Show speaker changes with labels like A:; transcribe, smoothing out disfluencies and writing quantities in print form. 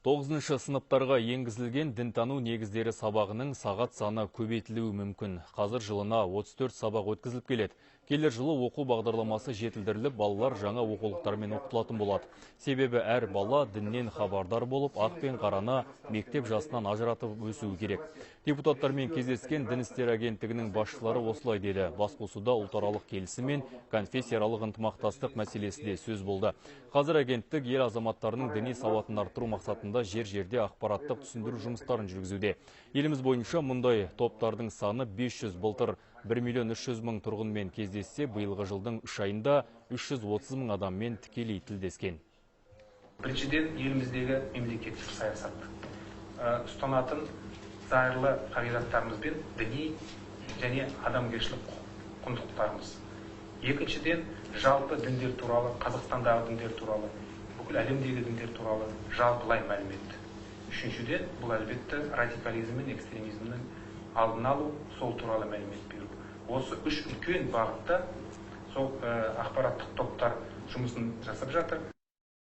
A: 9-шы сыныптарға енгізілген дінтану негіздері сабағының сағат саны көбейтілуі мүмкін. Қазір жылына 34 сабақ өткізіліп келеді. Келер жылы оқу бағдарламасы жетілдіріліп, балалар жаңа оқулықтармен оқытылатын болады. Себебі әр бала діннен хабардар болып, ақ пен қараны мектеп жасынан ажыратып өсуі керек. Депутаттармен кездескен Дін істері агенттігінің басшылары осылай деді. Басқосуда ұлтаралық келісім мен конфессияаралық ынтымақтастық мәселесі де сөз болды. Қазір агенттік ел азаматтарының діни сауатын арттыру мақсатында жер-жерде ақпараттық түсіндіру жұмыстарын жүргізуде. Еліміз бойынша мұндай топтардың саны 500. Былтыр 1 миллион 300 мың тұрғынмен кездессе, биылғы жылдың 3 айында 330 мың адаммен тікелей тілдескен.
B: Біріншіден, еліміздегі мемлекеттік саясат ұстанатын зайырлы қағидаттарымыз бен діни және адамгершілік құндылықтарымыз. Екіншіден, жалпы діндер туралы, Қазақстандағы діндер туралы, бүкіл әлемдегі діндер туралы жалпылай мәлімет. Үшіншіден, бұл әлбетте радикализм мен экстремизмнің алдын алу, сол туралы мәлімет беру. Осы үш үлкен бағытта сол ақпараттық топтар жұмысын жасап жатыр.